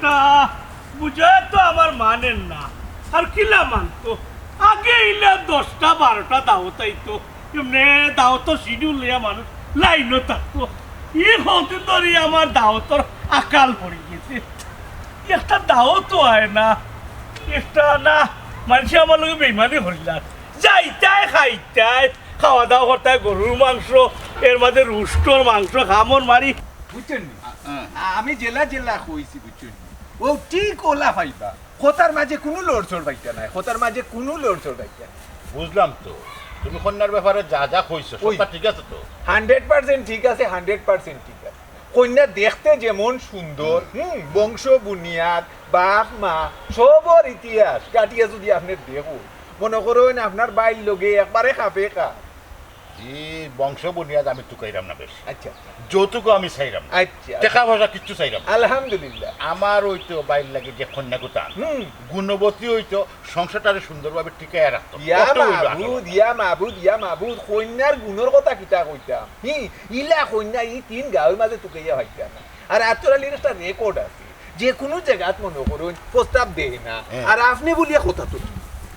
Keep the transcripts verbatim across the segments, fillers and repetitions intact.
না, বুঝে তো আমার মানের না। আর কিলা মানতো? আগে ইলা দশটা বারোটা দাওত আইতো। এমনে দাওত শিডিউল লইয়া মানুষ লাইনও থাকতো। ই কতদিন ধরি আমার দাওতর আকাল পড়ি গেছে। একটা দাওতও আয় না। একটা না, মানষে আমার লগে বেইমানি করিলার। যাইতায় খাইতায়, খাওয়া দাওয়া করতায় গরুর মাংস, এর মাঝে রুস্টর মাংস, খামর মারি। বুঝছইন নি? আ-, আ-, আমি জেলা জেলা কইছি, বুঝছইন নি? ও ঠিক ওলা পাইবা। কথার মাঝে কুনু লড়চড় পাইতা নায়, কথার মাঝে কুনু লড়চড় পাইতা নায়। বুঝলাম তো, তুমি কইন্যার ব্যাপারে যা যা কইছো, ওই। সবটা ঠিক আছে তো? হান্ড্রেড পার্সেন্ট ঠিক আছে, হান্ড্রেড পার্সেন্ট ঠিক আছে। কইন্যা দেখতে যেমন সুন্দর, হুম, বংশ বুনিয়াদ, বাপ মা, সবর ইতিহাস ঘাটিয়া যুদি আপনে দেখো, মনো করইন আপনার ভাইর লগে একবারে খাপে খাপ। জি, বংশ বুনিয়াদ আমি তুকাইরাম না বেশি। আচ্ছা, আচ্ছা। যৌতুকও আমি চাইরাম না। আচ্ছা। টেকা পয়সা কিচ্ছু চাইরাম না। আলহামদুলিল্লাহ। আমার অইতো ভাইর লাগি যে কইন্যা গুতান, হুম। গুণবতী অইতো, সংসারটারে সুন্দরভাবে টিকাইয়া রাখতো। ইয়া মাবুদ, ইয়া মাবুদ, ইয়া মাবুদ, কইন্যার গুণর কথা কিতা কইতাম? হি, ইলা কইন্যা ই তিন গাঁওর মাঝে তুকাইয়া পাইতা না। আর আতর আলীর একটা রেকর্ড আছে, যে কুনু জাগাত মনো করইন প্রস্তাব দেয় না। হ্যাঁ। আর আপনে বুলিয়া কথা তো,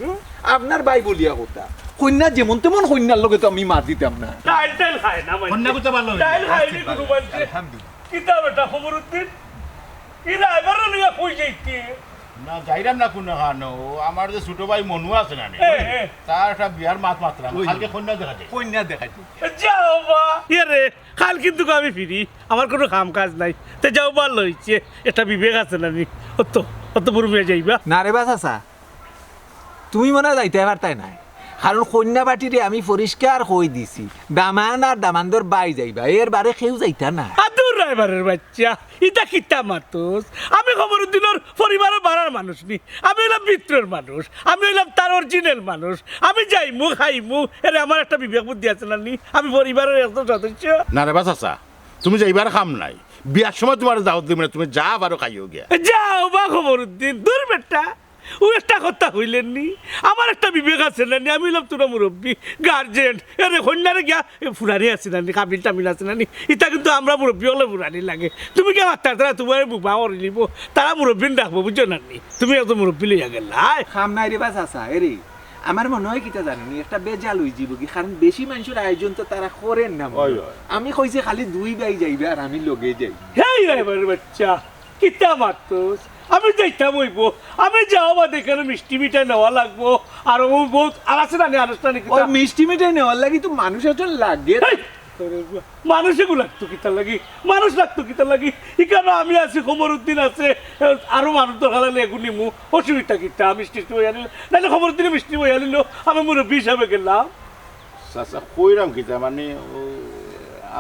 হুম? আপনার ভাই বুলিয়া কথা। কইন্যা যেমন তেমন কইন্যার লগে তো আমি মাত দিতাম না। ডাইল টাইল খায় না, মানে। কইন্যা গুতা ভালা অইছে। ডাইল খায়নি কুনু মানষে। আলহামদুলিল্লাহ। কিতা বেটা খবর উদ্দিন? ই রায়বারে লইয়া কই যাইতে? না, যাইরাম না কুনু খানো। ও আমার যে ছোট ভাই মনু আছে না নি? হ্যাঁ, হ্যাঁ। তার একটা বিয়ার মাত মাতরাম। ওই। কালকে কইন্যা দেখা যায়। কইন্যা দেখা যায়। যাও বা। ইয়ে রে, কাইল কিন্তু আমি ফিরি। আমার কুনু কাম কাজ নাই। তে যাও, ভালা অইছে। একটা বিবেক আছে না নি? অত, অত বুরু মিয়া যাইবা। না রে বা চাচা, তুমি মনে অয় যাইতায় পারতায় নায়। কারণ কইন্যা পার্টিরে আমি পরিষ্কার কই দিছি, দামান আর দামান্দর ভাই যাইবা, এর বারে কেউ যাইতা নায়। আদুর রায়বারের বাচ্চা, ইতা কিতা মাতস? আমি খবরুদ্দিনর পরিবারর বারার মানুষ নি, আমি অইলাম ভিতরর মানুষ, আমি অইলাম তার অরিজিনাল মানুষ। আমি যাইমু, খাইমু, এরে আমার একটা বিবেক বুদ্ধি আছে না নি? আমি পরিবারর একজন সদস্য। না রে বা চাচা, তুমি যাইবার কাম নাই, বিয়ার সময় তুমারে দাওত দিমু না, তুমি যা পারো খাইও গিয়া। যাও বা খবরুদ্দিন, দুর বেটা। ও একটা কথা কইলেন নি, আমার একটা বিবেক আছে না নি, আমি অইলাম তুমার মুরব্বি, গার্জেন, এরে কইন্যারে গিয়া, এ ফুরানি আছে না নি, কাবিল টাবিল আছে না নি, ইতা কিন্তু আমরা মুরব্বি অকলর ফুরানি লাগে। তুমি গিয়া মাততায় তারা তুমারে বুবা করি নিবো, তারা মুরব্বিন ডাকবো, বুঝছো না নি? তুমি একজন মুরব্বি লইয়া গেলায়। কাম নাই রে বা চাচা, এরে, আমার মনো অয় কিতা জানো নি, একটা বেজাল অইযিবো গি, কারণ বেশি মানষর আয়োজন তো তারা করের না মনো অয়। অয়, অয়। আমি কইছি খালি দুই ভাই যাইবা আর আমি লগে যাই। হেই রায়বারের বাচ্চা, কিতা মাতস? আমি যাইতাম অইবো। আমি যাওয়া বাদে কেনে মিষ্টি মিঠাই নেওয়া লাগবো। আর ও বউত আর আছে না নি আনুষ্ঠানিক ওই কিতা? মিষ্টি মিঠাই নেওয়ার লাগি তো মানুষ একজন লাগে। হেই! তোরে বা-, মানুষ এগু লাগতো কিতার লাগি? মানুষ লাগতো কিতার লাগি? ইখানো আমি আছি, খবরুদ্দিন আছে, আরো মানুষ দরকার লাগলে এগু নিমু। অসুবিধা কিতা? মিষ্টি টিষ্টি বইয়া নিল, নাইলে খবরুদ্দিনে মিষ্টি বইয়া নিল, আমি মুরব্বি হিসাবে গেলাম। চাচা, কইরাম কিতা, মানে, ও,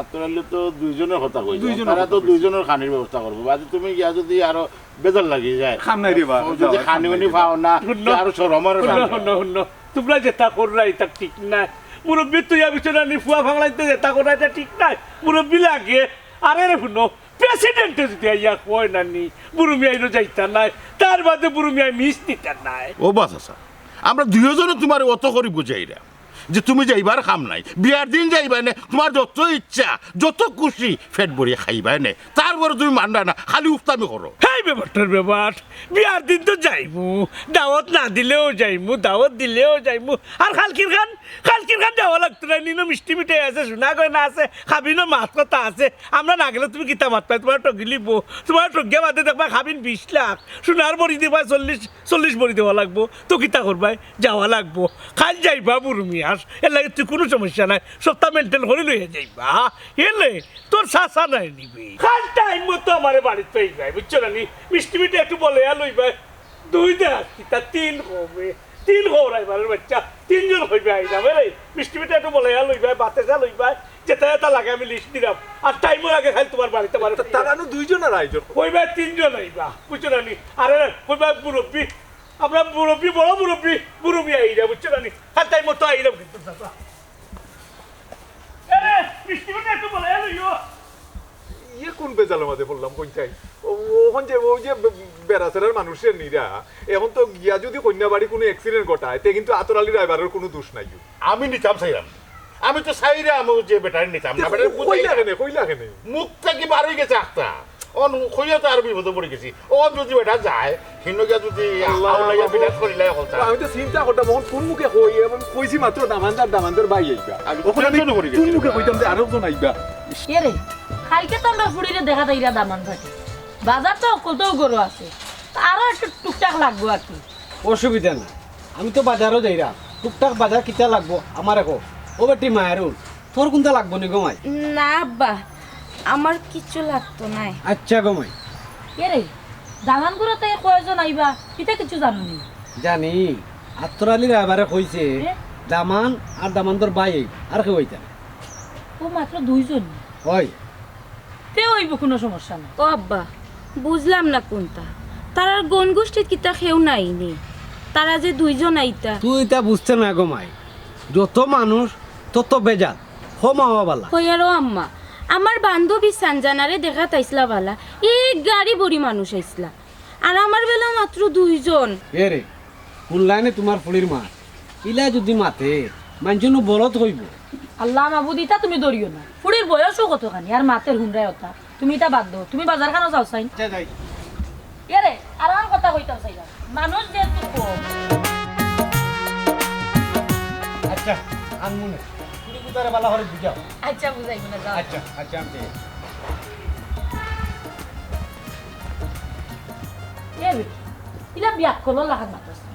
আতর আলী তো দুইজনর কথা কইছে। দুইজনর তারা কথা তো কইছে। দুইজনর খানির ব্যবস্থা করবো। বাদে তুমি গিয়া যুদি আরো বেজাল লাগি যায়। কাম নাই রে বা, ও যুদি যাও, খানি কাম নাই উনি রে বা। পাও না, হুনো, তে আরো শরমর হুনো, কাম। হুনো, হুনো। তুমরা যেতা কররায়, ইতা ঠিক নায়। মুরব্বি তুই আ বিছনা নি ফুয়া ফাংলাইতে যেতা কররায়, ইতা ঠিক নায়। মুরব্বি লাগে। আরে রে হুনো, প্রেসিডেন্টে যুদি আইয়া কয় না নি, বুরু মিয়াইনও যাইতা নায়, তার বাদে বুরু মিয়ায় মিস দিতা নায়। ও বা চাচা, আমরা দুইওজনে তুমারে অত করি বুঝাইরাম যে তুমি যাইবার কাম নাই, বিয়ার দিন যাইবায় নে, তুমার যত ইচ্ছা, যত খুশি, পেট ভরিয়া খাইবায় নে, তারপরে তুমি মানরায় না, খালি উফতামি করো। হেই বেবাটর বেবাট, বিয়ার দিন তো যাইমু, দাওত না দিলেও যাইমু, দাওত দিলেও যাইমু। আর কালকির খান, কালকির খান যাওয়া লাগতো নায়, ইনো মিষ্টি মিঠাই আছে, সোনা গয়না আছে, কাবিনর মাত কথা আছে। আমরা না গেলে তুমি কিতা মাতবায়? তুমার ঠগিলিবো, তুমার ঠগিয়া বাদে দেখবায় কাবিন বিশ লাখ, সোনার ভরি দিবায় চল্লিশ, চল্লিশ ভরি দেওয়া লাগবো, তো কিতা করবায়? যাওয়া লাগবো। কাইল যাইবা বুরু মিয়ার, এর লাগি তুই কুনু সমস্যা নাই, সবতা মেইনটেইন করি লইয়া যাইবা। এলে তোর চাচা নাই নিবি। কাইল টাইম মতো আমারে বাড়িত পাইবায়, বুঝছো না নি? মিষ্টি মিঠাই একটু বলাইয়া লইবায়। দুই দেখ, কিতা তিন কমে, তিন কও রাইবারের বাচ্চা, তিনজন কইবায় আইরাম, এরে, মিষ্টি মিঠাই একটু বলাইয়া লইবায়, বাতাসা লইবায়, যেতা যেতা লাগে আমি লিস্ট দিরাম। আর টাইমর আগে কাইল তুমার বাড়িত আমারে তা-, তারা নু দুইজনর আয়োজন। কইবায় তিনজন আইবা, বুঝছো না নি? আরে, কইবায় মুরব্বি, আমরা মুরব্বি, বড় মুরব্বি, মুরব্বি আইরা, বুঝছো না নি? আর টাইম মতো আইরাম কিন্তু, চাচা। আরে, মিষ্টি মিঠাই একটু বলাইয়া লইও। ইয়ে কুন বেজালর মাঝে পড়লাম, কইন চাই? ও, অখন যে, ওই যে বে-, বেড়াছেড়ার মানুষরে নিরা, অখন তো গিয়া যুদি কইন্যা বাড়ি কুনু accident ঘটায়, তে কিন্তু আতর আলী রাইবারর কুনু দুষ নাই। আমি নিতাম চাইরাম। আমি তো চাইরাম, আমি যে বেটারে নিতাম না, বেটারে কইলা বুঝাইলাম। কেনে, কইলা কেনে? মুখ থাকি বার অই গেছে আখতা। অন কইয়া তো আরো বিপদো পড়ি গেছি। অন যুদি বেটা যায়, হিনো গিয়া যুদি আল্লাহ, আউলাইয়া বাবু। বিরাট করিলাই কথা। আমি তো চিন্তা করতাম, অখন কুন মুখে কই, আমি কইছি মাত্র দামান্দর, দামান্দর ভাই আইবা। আমি অখন আমি tension-ও করি কুন গেছি। মুখে কইতাম যে আরো জন আইবা? এরে, কাইলকে তো আমরার ফুড়িরে দেখাত আইরা দামান ভাইয়ে। বাজার তো হকলতাউ ঘরো আছে। আরো একটু টুকটাক লাগবো আর কি। অসুবিধা নাই, আমি তো বাজারো যাইরাম। টুকটাক বাজার কিতা লাগবো আমারে কও। ও বেটি মায়ারুল, তোর কুনতা লাগবো নি গো মাই? না আব্বা, আমার কিচ্ছু লাগতো নায়। আচ্ছা গো মাই। এরে, দামান ঘরো তাই কয়জন আইবা, ইতা কিচ্ছু জানো নি? জানি, আতর আলী রায়বারে কইছে, এ? দামান আর দামান্দর ভাই, আর কেউ আইতা না। ও মাত্র দুইজন? অয়। তে অইবো, কুনু সমস্যা নাই। ও আব্বা, বুঝলাম না কুনতা। তারার গণ গোষ্ঠীত কিতা কেউ নাই নি? তারা যে দুইজন আইতা। তুই ইতা বুঝতে না গো মাই। যত মানুষ, তত বেজাল। হো মাওয়া বালা। কইয়ার ও আম্মা, আমার বান্ধবী সানজানারে দেখাত আইছলা বালা, এক গাড়ি ভরি মানুষ আইছলা। আর আমার বেলা মাত্র দুইজন। এ রে, কোন লাইনে তোমার ফুড়ির মা? ইলা যুদি মাতে, মানষে নু বলত কইবো। আল্লাহ মাবুদ, ইতা তুমি ধরিও না। ফুড়ির বয়সও কতখানি, আর মাতের হুনরায় ওতা। তুমি ইতা বাদ দেও, তুমি বাজার খানো যাও চাইন। আচ্ছা, যাই। এরে, আর আর কথা কইতাম চাইলাম, মানুষ যেহেতু কম। আচ্ছা, আনমুনে। ফুড়ি কুতারে বালা করে বুঝাও। আচ্ছা, বুঝাইমু না, যাও। আচ্ছা, আচ্ছা, আমি যাই। এ বেটি, ইলা বিয়াক্কলর লাখান মাতস না।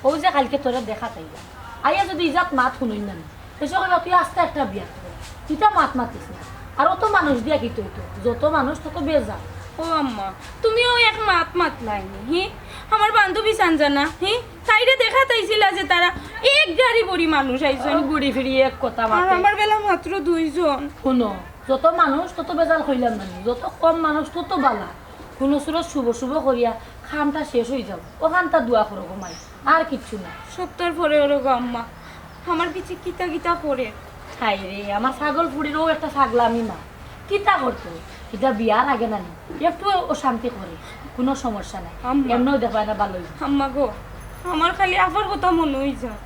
অউ যে কাইলকে তোরে দেখাত আইলা, আইয়া যুদি ইজাত মাত হুনইন না নি, এসে কইবা তুই আস্তা একটা বিয়াক্কল। ইতা মাত মাতিস না। আর অত মানুষ দিয়া কিতা অইতো? যত মানুষ তত বেজাল। ও আম্মা, তুমিও এক মাত মাতলায় নি, হি? আমার বান্ধবী সানজানা, হি? তাইরে দেখাত আইছিলা যে তারা এক গাড়ি ভরি মানুষ আইছইন। ও ঘুরি ফিরি এক কথা আর মাতে। আমার বেলা মাত্র দুইজন। হুনো, যত মানুষ তত বেজাল কইলাম না নি, যত কম মানুষ তত বালা। কুনু সুরত শুভ শুভ করিয়া কামটা শেষ অইযাউক, অখানতা দোয়া করো গো মাই, আর কিচ্ছু না। সপ্তাহর পরে ওরো গো আম্মা, আমার পিছে কিতা কিতা করে। হায় রে, আমার পাগল ফুড়ির অউ একটা পাগলামি মা, কিতা করতো? ইতা বিয়ার আগে না নি, একটু অশান্তি করে, কুনু সমস্যা নাই, আম্মা। এমনেও দেখবায় না বালা অইবো। আম্মা গো, আমার খালি আফার কথা মনো অইযার।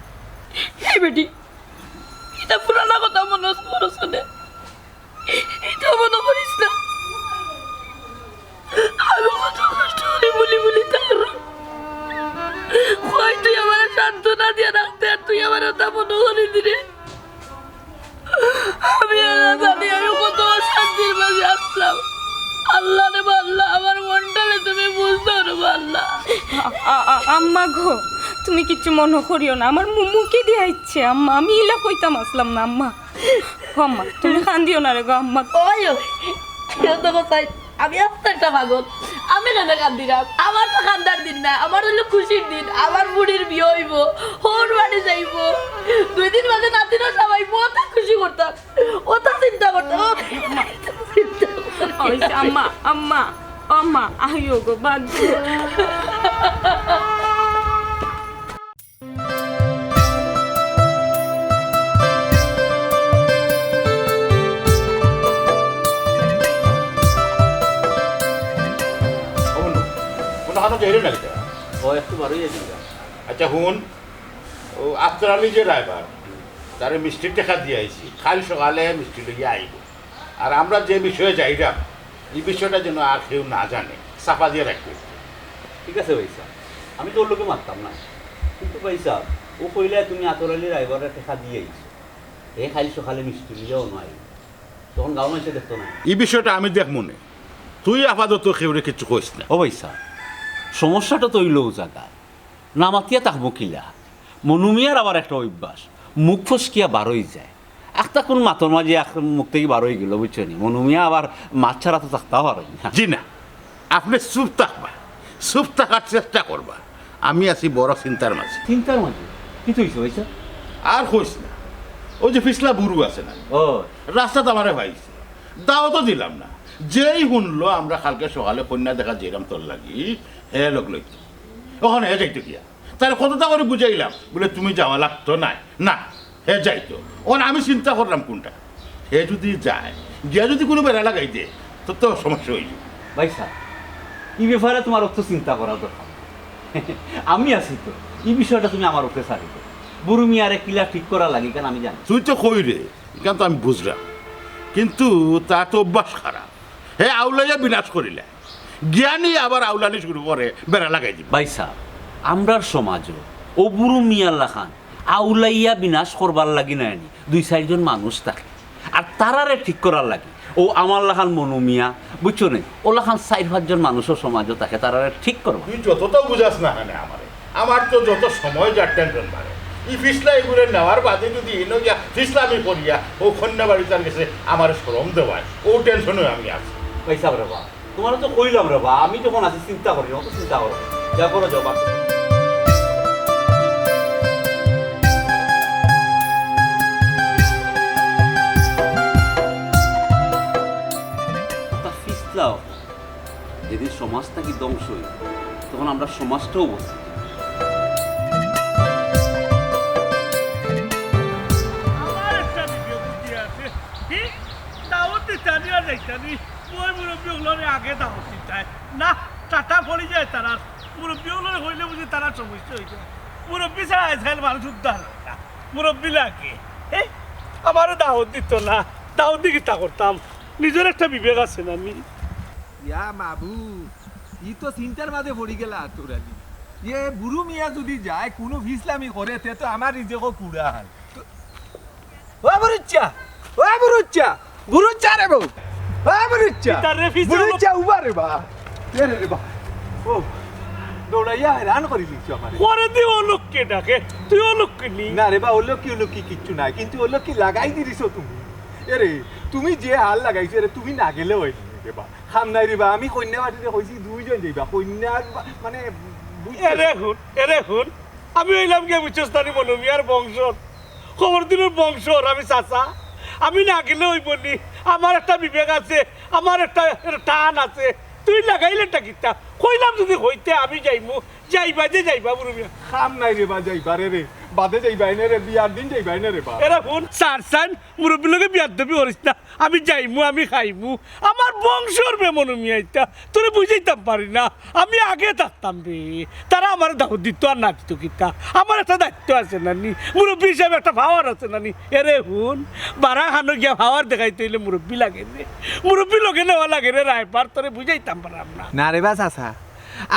এই বেটি, ইতা পুরানা কথা মনো পড়ছে নে। ইতা মনো করিস না। আমি কত কষ্ট করি বুলি বুলি থাকরাম। কই তুই আমারে সান্ত্বনা দিয়া রাখতে, আর তুই আমারে অতা মনো করি দিরে। আমি আর না জানি আমি কত অশান্তির মাঝে আছলাম। আল্লাহ রে বা আল্লাহ, আমার মনটারে তুমি বুঝছো রে বা আল্লাহ। আ-, আ-, আ-, আম্মা গো, তুমি কিচ্ছু মনো করিও না, আমার মু-, মুখে দিয়া আইছে আম্মা, আমি ইলা কইতাম আছলাম না আম্মা। ও আম্মা, তুমি কান্দিও না রে গো আম্মা। ওই, ওই, এ তো গোসাই, আমি আস্তা একটা পাগল। আমি কেনে কান্দিরাম? আমার তো কান্দার দিন না, আমার অইলো খুশির দিন। আমার ফুড়ির বিয়া অইবো, হউর বাড়ি যাইবো। দুই দিন বাদে নাতিনও সবাই অতা খুশি করতাম, অতা চিন্তা করতাম, অতা চিন্তা করতাম। ওই যে আম্মা, আম্মা, ও আম্মা, আইও গো, বাদ দিও। ও বন্ধু, কুনু কানো যাইরে না কিতা? ও একটু বারই আছি। আচ্ছা হুন, ও আফতার আলী যে ড্রাইভার, তারে মিষ্টির টেকা দিয়া আইছি, কাইল সকালে মিষ্টি লইয়া আইবো। আর আমরা যে বিষয়ে যাইরাম, ই বিষয়টা যেন আর কেউ না জানে, চাপা দিয়া রাখবে। ঠিক আছে ভাইসাব, আমি তো অউ লগে মাততাম না, কিন্তু ভাইসাব, ও কইলা তুমি আতর আলী ড্রাইভাররে টেকা দিয়া আইছো, হে কাইল সকালে মিষ্টি লইয়াও নাই, তখন গাঁও মানষে দেখতো না। ই বিষয়টা আমি দেখমুনে, তুই আপাতত কেউরে কিচ্ছু কইস না। ও ভাইসাব, সমস্যাটা তো অইলো অউ জাগাত। না মাতিয়া থাকমু কিলা? মনু মিয়ার আবার একটা অভ্যাস, মুখ ফসকিয়া বারই যায়। আখতা কুন মাতর মাঝে আখ মুখ থাকি বারই গেলো, বুঝছো নি? মনু মিয়া আবার মাত ছাড়া তো থাকতাও পারইন না। জি না, আপনে চুপ থাকবা, চুপ থাকার চেষ্টা করবা। আমি আছি বড় চিন্তার মাঝে। চিন্তার মাঝে? কিতা অইছে ভাইসাব? আর কইস না, অউ যে ফিছলা বুরু আছে না, ও। রাস্তাত আমারে পাইছে, দাওয়াতও দিলাম না। যেই হুনলো আমরা কাইলকে সকালে কইন্যা দেখাত যাইরাম তোর লাগি, হে লগ লইতো। অখন হে যাইতো কিয়া? তারে কততা করি বুঝাইলাম, বুলে, "তুমি যাওয়া লাগতো নায়।" না, হে যাইতো। অখন আমি চিন্তা কররাম কুনটা? হে যুদি যায়, গিয়া যুদি কুনু বেড়া লাগাই দে, তো, তো সমস্যা অইযিবো। ভাইসাব, ই ব্যাপারে তুমার অত চিন্তা করার দরকার নাই। আমি আছি তো, ই বিষয়টা তুমি আমার উপরে ছাড়ি দেও। বুরু মিয়ারে কিলা ঠিক করা লাগে, ইখান আমি জানি। তুই তো কইরে, ইখান তো আমি বুঝরাম। কিন্তু তার তো অভ্যাস খারাপ। হে আউলাইয়া বিনাশ করিলায়। জ্ঞানী আবার আউলানি শুরু করে, বেড়া লাগাই দিবা। ভাইসাব, আমরার সমাজো অউ বুরু মিয়ার লাখান আউলাইয়া বিনাশ করবার লাগি নায় নি, দুই চাইরজন মানুষ থাকে। আর তারারে ঠিক করার লাগি অউ আমার লাখান মনু মিয়া, বুঝছো নি? অউ লাখান চাইর পাঁচজন মানুষও সমাজো থাকে, তারারে ঠিক করবা। তুই যততা বুঝাস না কেনে আমারে, আমার তো যত সময় যার টেনশন বাড়ে। ই ফিসলা এগুরে নেওয়ার বাদে যদি ইনো গিয়া ফিসলামি করিয়া অউ কইন্যা বাড়িতার গেছে আমারে শরম দেওয়ায়, অউ টেনশনে আমি আছি। ভাইসাব রে বা, তুমারে তো কইলাম রে বা, আমি যখন আছি চিন্তা করি, অত চিন্তা করো না। যা করো যাও, বাদ দেও। তা ফিসলাও, যেদিন সমাজ থাকি ধ্বংস অইবো, তখন আমরার সমাজটাও বদলে যাইবো। আমার একটা ভিডিও বুদ্ধি আছে। কি? দাওয়াত দিতানি আর যাইতানি। ওই মুরব্বি অকলরে আগে দাওয়াত দিতায়। না, টাটা পড়ি যায় তারার। মুরব্বি অকলরে কইলে বুঝি তারার সমস্যা অই যায়। মুরব্বি ছাড়া আইজকাইল মানুষ উদ্ধার অয় না। মুরব্বি লাগে। এই, আমারে দাওয়াত দিত না। দাওয়াত দি কিতা করতাম? নিজর একটা বিবেক আছে না নি? ইয়া মাবুদ, ই তো চিন্তার মাঝে পড়ি গেলা আতর আলী। ইয়ে বুরু মিয়া যদি যায়, কুনু ফিসলামি করে, তে তো আমার রিজেকও কুড়াল। ও বুরুচ্চা, ও বুরুচ্চা, বুরুচ্চা রে বউ, ও বুরুচ্চা, কিতা রে ফিসলা? বুরুচ্চা উবা রে বা, এ রে রে বা। ও, দৌড়াইয়া হেরান করি দিছো আমারে। করে দি অলক্ষ্মী ডাকে, তুই অলক্ষ্মী নি? না রে বা, অলক্ষ্মী, অলক্ষ্মী কিচ্ছু নাই, কিন্তু অলক্ষ্মী লাগাই দিছো তুমি। এ রে, তুমি যে হাল লাগাইছো, এ রে, তুমি না গেলে অয় নি রে বা। কাম নাই রে বা, আমি কইন্যা বাড়িরে কইছি দুইজন যাইবা, কইন্যার বা-, মানে, বুঝছো? এ রে হুন, এ রে হুন, আমি অইলাম গিয়া বুঝছস তানি মনু মিয়ার বংশর, খবর দিনর বংশর, আমি চাচা, আমি না গেলে অইবো নি, আমার একটা বিবেক আছে, আমার একটা, একটা টান আছে, তুই লাগাইলে টা কিতা? কইলাম যদি কইতে আমি যাইমু, যাইবা যে যাইবা বুরু মিয়া। কাম নাই রে বা, যাইবা রে রে, বাদে যাইবা এনে রে, বিয়ার দিন যাইবা এনে রে বা। এ রে হুন, চার চাইন মুরব্বির লগে বিয়াদবি করিস না। আমি যাইমু, আমি খাইমু। আমার বংশর বে মনু মিয়া ইতা। তোরে বুঝাইতাম পারি না। আমি আগে থাকতাম বে। তারা আমারে দাওয়াত দিত আর না দিত কিতা? আমার একটা দায়িত্ব আছে না নি? মুরব্বি হিসাবে একটা পাওয়ার আছে না নি? এ রে হুন, বারা খানো গিয়া পাওয়ার দেখাইতে অইলে মুরব্বি লাগে রে। মুরব্বি লগে নেওয়া লাগে রে রায়বার, তোরে বুঝাইতাম পারলাম না। না রে বা চাচা,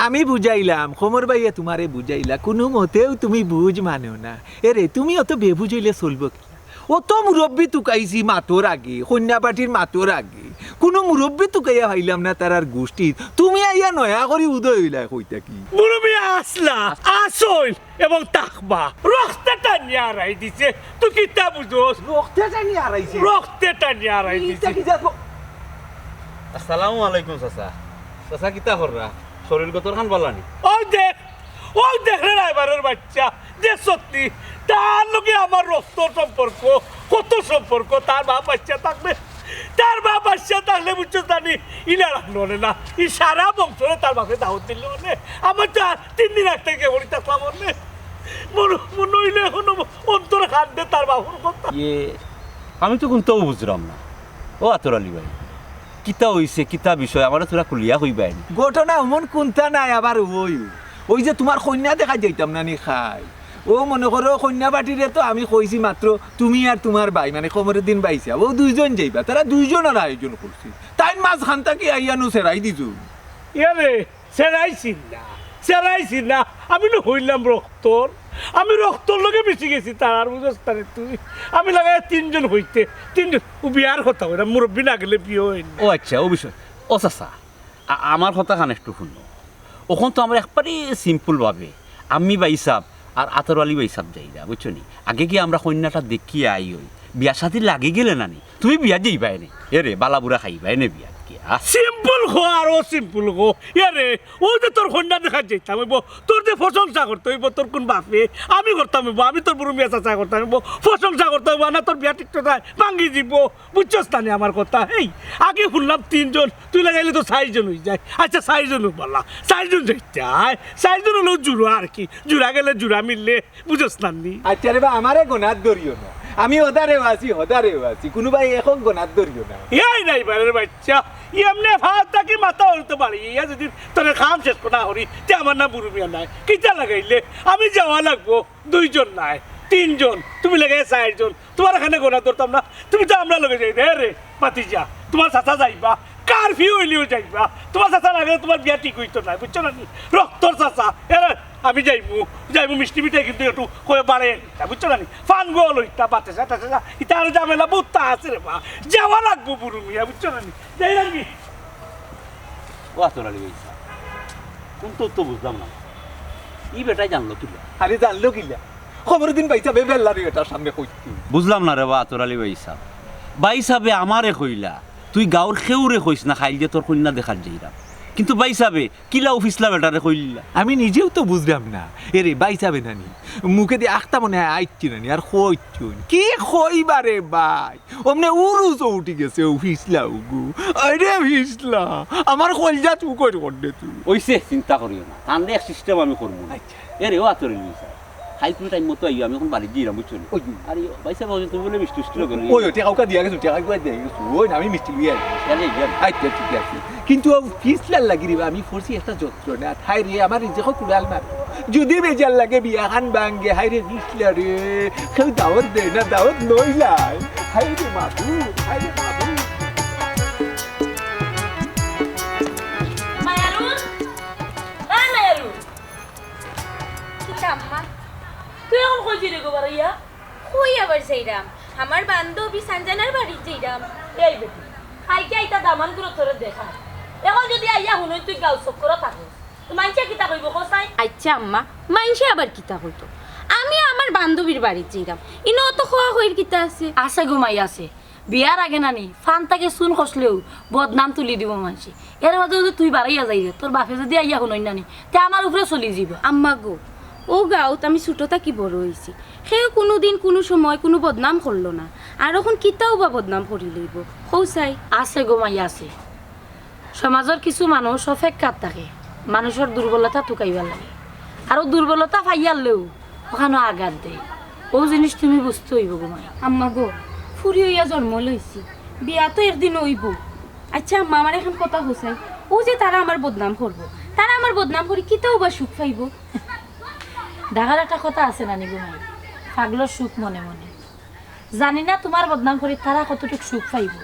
আমি বুঝাইলাম, খমর ভাইয়ে তুমারে বুঝাইলা, কুনু মতেউ তুমি বুঝ মানো না। এ রে, তুমি অত বেবুঝ অইলে চলবো কি? অত মুরব্বি তুকাইছি মাতর আগে, কইন্যা পার্টির মাতর আগে। কুনু মুরব্বি তুকাইয়া পাইলাম না তারার গুষ্টিত। তুমি আইয়া নয়া করি উদয় অইলায় কইতা কি? মুরব্বি আছলা, আছইন এবং থাকবা। রক্তে টানিয়া আড়াই দিছে। তুই কিতা বুঝোস? রক্তে টানিয়া আড়াইছে? রক্তে টানিয়া আড়াই দিছে। ইটা কি জাত ব-, আসসালামু আলাইকুম চাচা। চাচা কিতা কররা? শরীর গতর খান বালা নি? ওই দেখ, ওই দেখ রে রায়বারের বাচ্চা, যে সত্যি, তার লগে আমার রক্ত সম্পর্ক, কত সম্পর্ক, তার বাপ বাচ্চা থাকলে, তার বাপ বাচ্চা থাকলে বুঝছো জানি, ইলা রাখলো নে না, ই সারা বংশরে তার বাপে দাওয়াত দিল নে। আমার তো আর তিন দিন আগ থাকি পড়ি থাকলাম নে। মন, মন অইলে এখনো অন্তর কান্দে তার বাপর কথা। ইয়ে, আমি তো কুন্তাউ বুঝরাম না। ও আতর আলী ভাই, কিতা অইছে, কিতা বিষয়, আমারে থুড়া খুলিয়া কইবায় নি? ঘটনা অমন কুন্তা নায়, আবার ওই, ওই যে তুমার কইন্যা দেখাত যাইতাম না নি খাই। ও মনো করো, কইন্যা পার্টিরে তো আমি কইছি মাত্র তুমি আর তুমার ভাই, মানে কমরুদ্দিন ভাইসাব, অউ দুইজন যাইবা, তারা দুইজনর আয়োজন করছি। তাইন মাঝখান থাকি আইয়া নু ছেড়াই দিছইন। ইয়ারে, ছেড়াইছি না, ছেড়াইছি না। আমি নু কইলাম রক্তর, আমি রক্তর লগে মিশি গেছি তারার, বুঝোস না রে তুই? আমি লাগাইয়া তিনজন অইতে, তিনজন, ও বিয়ার কথা কইলাম, মুরব্বি না গেলে বিয়া অয় না। ও আচ্ছা, ও বিষয়। ও চাচা, আ-, আমার কথা খান একটু হুনো। অখন তো আমরা একবারে simple ভাবে আমি ভাইসাব আর আতর আলী ভাইসাব যাইরা, বুঝছো নি? আগে গিয়া আমরা কইন্যাটা দেখিয়া আই অই, বিয়া শাদি লাগি গেলে না নি, তুমি বিয়া যাইবায় নি। এরে, বালা বুরা খাইবায় নি বিয়াত গিয়া। Simple কও আর ও simple কও। এরে, অউ যে তোর কইন্যা দেখাত যাইতাম অইবো, তোর যে প্রশংসা করতে অইবো, তোর কুন বাপে? আমি করতাম অইবো, আমি তোর বুরু মিয়া চাচায় করতাম অইবো, প্রশংসা করতে অইবো, না তোর বিয়া ঠিক তো নাই, ভাঙ্গি দিবো। বুঝছস না নি আমার কথা? এই, আগে হুনলাম তিনজন, তুই লাগাইলে তো চাইরজন অই যায়। আচ্ছা, চাইরজন অউক বালা, চাইরজন যাইতায়, চাইরজন অইলেও জুড়া আর কি, জুড়া গেলে জুড়া মিললে, বুঝছস না নি? আচ্ছা রে বা, আমারে গোনাত ধরিও না, আমি হদারেও আছি, হদারেও আছি, কুনুবায় একক গোনাত ধরিও না। এই রায়বারের বাচ্চা, এমনে ফাও থাকি মাথা হলতে পারি, ইয়া যদি তোরে কাম শেষ না করি, তে আমার নাম বুরু মিয়া নায়। কিতা লাগাইলে? আমি যাওয়া লাগবো, দুইজন নায়, তিনজন, তুমি লাগাইলে চাইরজন। তুমার এখানে গোনা ধরতাম না, তুমি তো আমরার লগে যাইরায় রে, ভাতিজা। তুমার চাচা যাইবা, কারফিউ অইলেও যাইবা। তুমার চাচার আগে তুমার বিয়া ঠিক অইতো নায়, বুঝছো না নি? রক্তর চাচা। এরে, আমি যাইমু, যাইমু, মিষ্টি মিঠাই কিন্তু একটু কইয়া বাড়াইয়া নিতা, বুঝছো না নি? পান গুয়া লইতা, বাতাসা টাতাসা, ইতা আর ঝামেলা বউত আছে রে বা। যাওয়া লাগবো বুরু মিয়া, বুঝছো না নি? যাইরাম নি? ও আতর আলী ভাইসাব, কুন্তা তো বুঝলাম না। ই বেটায় জানলো কিলা? আরে জানলো কিলা? খবর দিন ভাইসাবে বেল্লারি বেটার সামনে কইছি। বুঝলাম না রে বা আতর আলী ভাইসাব। ভাইসাবে আমারে কইলা, তুই গাউর কেউরে কইস না, কাইল যে তোর কইন্যা দেখাত যাইরাম। কিন্তু ভাইসাবে কিলা অউ ফিছলা বেটারে কইলা? আমি নিজেও তো বুঝলাম না। এরে ভাইসাবে নানি, মুখেদি আখতা মনে অয় আইচ্ছি নানি, আর কইচ্ছুন। কি কইবা রে ভাই? অমনে উরুস উঠি গেছে অউ ফিছলা উগু। আরে ফিছলা, আমার কইলজা তুই কই করলে তুই। অইছে, চিন্তা করিও না, তানরে এক সিস্টেম আমি করমু। আচ্ছা। এরে ও আতর আলী ভাইসাব, কাইল তুমি টাইম মতো আইও, আমি অখন বাড়িত যাইরাম, বুঝছো নি? ওই। আরে ভাইসাব, তুমি বুলে মিষ্টি টিষ্টি লগে লইয়া ওই, ওই, টেকা উকা দিয়া গেছো, টেকা উকা দিয়া গেছো। ওই, আমি মিষ্টি লইয়া আইছি। তাইলে যাই। আচ্ছা, ঠিক আছে। কিন্তু অউ ফিছলার লাগি রে বা, আমি পড়ছি একটা যন্ত্রণা। হায় রে, আমার রিজিকো কুড়াল মার। যদি বেজার লাগে বিয়াখান ভাঙ্গে, হায় রে ফিছলা রে। কেউ দাওয়াত দেয় না, দাওয়াত লইলাই। হায় রে মাবুদ, হায় রে মাবুদ। মায়ারুন, এ মায়ারুন। কিতা আম্মা? তুই অখন কই যাইরে গো বারইয়া? কই আবার যাইরাম? আমার বান্ধবী সানজানার বাড়িত যাইরাম। এই বেটি, কাইলকে আইতা দামানগুরে তোরে দেখাইমু। অখন যদি আইয়া হুনইন তুই গাউ চক্করো থাকস, তো মাইনষে কিতা কইবো কও চাই? আইচ্ছা আম্মা, মাইনষে আবার কিতা কইতো? আমি আমার বান্ধবীর বাড়িত যাইরাম, ইনো অত কওয়া কইর কিতা আছে? আছে গো মাই, আছে। বিয়ার আগে নানি, ফান থাকি চুন খসলেও বদনাম তুলি দিবো মাইনষে। এর মাঝে যদি তুই বারইয়া যাইরে, তোর বাপে যদি আইয়া হুনইন নানি, তে আমার উপরে চলি যাইবো। আম্মা গো, অউ গাউত আমি ছুটো থাকি বড় অইছি, কেউ কুনুদিন কুনু সময় কুনু বদনাম করলো না, আর অখন কিতাউ বা বদনাম করি লইবো, কও চাই? আছে গো মাই, আছে। সমাজর কিছু মানুষ অপেক্ষাত থাকে মানষর দুর্বলতা তুকাইবার লাগি, আর অউ দুর্বলতা পাইয়ারলেউ অখানো আঘাত দেয়। অউ জিনিস তুমি বুঝতে অইবো গো মাই। আম্মা গো, ফুরি অইয়া জন্ম লইছি, বিয়া তো একদিন অইবো। আইচ্ছা আম্মা, আমার একখান কথা কও চাই, অউ যে তারা আমার বদনাম করবো, তারা আমার বদনাম করি কিতাউ বা সুখ পাইবো? ঢাকার একটা কথা আছে নানি গো মাই, পাগলর সুখ মনে মনে। জানি না তুমার বদনাম করি তারা কতটুক সুখ পাইবো,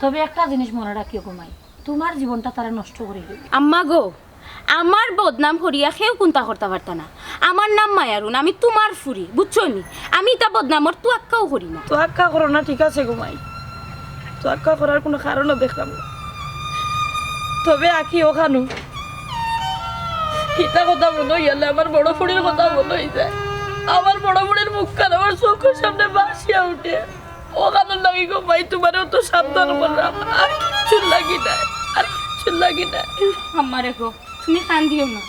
তবে একটা জিনিস মনো রাখিও গো মাই, তুমার জীবনটা তারা নষ্ট করি দিবো। আম্মা গো, আমার বদনাম করিয়া কেউ কুন্তা করতা পারতা না। আমার নাম মায়ারুন, আমি তুমার ফুরি, বুঝছো নি? আমি ইতা বদনামর তুয়াক্কাও করি না। তুয়াক্কা করো না, ঠিক আছে গো মাই, তুয়াক্কা করার কুনু কারণও দেখলাম না। তবে আখি অখানউ, ইতা কথা মনো অইলে আমার বড় ফুরির কথা মনো অইযায়। আমার বড় ফুরির মুখখান আমার চউখর সামনে ভাসিয়া উঠে। অখানর লাগি গো মাই তুমারে অত সাবধান করলাম। আর কিচ্ছুর লাগি নায়, আর কিচ্ছুর লাগি নায়। আম্মা রে গো, তুমি কান্দিও না।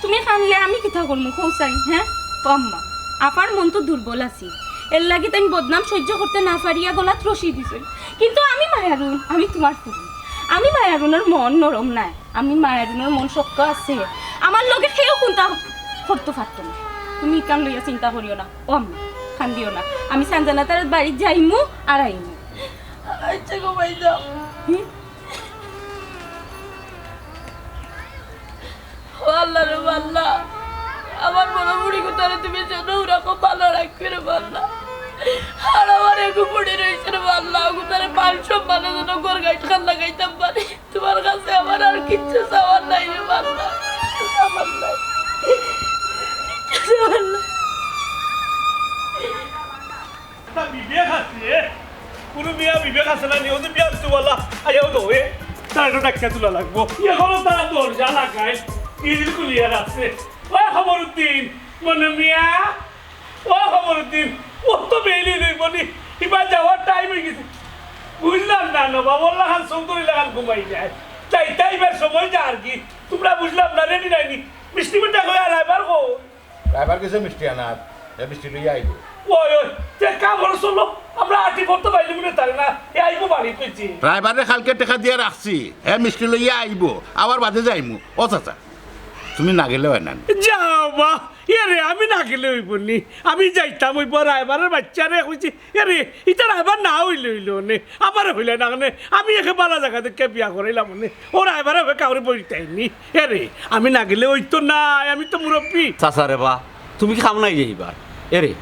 তুমি কানলে আমি কিতা করমু কও চাই, হে? ও আম্মা, আফার মন তো দুর্বল আছিল, এর লাগি তাইন বদনাম সইজ্য করতে না পারিয়া গলাত রশি দিছইন। কিন্তু আমি মায়ারুন, আমি তুমার ফুরি। আমি মায়ারুনর মন নরম নায়, আমি মায়ারুনর মন শক্ত আছে। আমার লগে কেউ কুন্তা করতো পারতো না। তুমি ইখান লইয়া চিন্তা করিও না। ও আম্মা, কান্দিও না। আমি সানজানা তারার বাড়িত যাইমু আর আইমু। আইচ্ছা গো মাই, যাও। হুম? ও আল্লাহ রে আল্লাহ, আমার বড় ফুরি গুতারে তুমি যেন ওরকম ভালা রাখিও রে আল্লাহ। আর আমার এগু পড়ি রইছে রে আল্লাহ, গুতারে মান সম্মানে যেন ঘর গাইট খান লাগাইতাম পারি। তুমার কাছে আমার আর কিচ্ছু চাওয়ার নাই রে আল্লাহ, আমার নাই। কিচ্ছু চাওয়ার নাই। একটা বিবেক আছে, এ? কুনু মিয়া বিবেক আছে না নি? অউ যে বিয়ার তুওয়ালা, আইয়াও তো, এ? তার একটু ডাকিয়া তুলা লাগবো। এখনো তারা দরজা লাগায়, গ্রিল খুলিয়া রাখছে। ও খবরুদ্দিন, মনু মিয়া, ও খবরুদ্দিন, ও তো বেইলি লইব নি, ইবার যাওয়ার টাইম অই গেছে। বুঝলাম না, নবাবর লাখান চৌধুরী লাখান ঘুমাই যায়। যাইতা ইবার সময় যার কি? তুমরা বুঝলাম না, রেডি নাইনি? মিষ্টি মিঠা কই আর এবার কই? ড্রাইভার গেছে মিষ্টি আনাত, এ মিষ্টি লইয়া আইবো। ওই, ওই, তে কাম হলো চলো, আমরা আটি পড়তে পাইলে মনে তারে না, এ আইবো বাড়ি পেয়েছি। ড্রাইভারে কালকে টেকা দিয়া রাখছি, হে মিষ্টি লইয়া আইবো, আবার বাদে যাইমু। ও চাচা, তুমি না গেলে অয় না নি? যাও বা, এরে আমি না গেলে অইবো নি, আমি যাইতাম অইবো, ড্রাইভারের বাচ্চারে কইছি, এরে, ইতার আইবার না অইলে অইলো নে, আমারে অইলে না নে, আমি একে বালা জাগা দেখিয়া বিয়া করাইলাম নে, ওর আইবার হবে কাউরে বইতাই নি। এরে, আমি না গেলে অইতো না, আমি তো মুরব্বি। চাচা রে বা, তুমি কি কাম নাই যাইবা? এরে,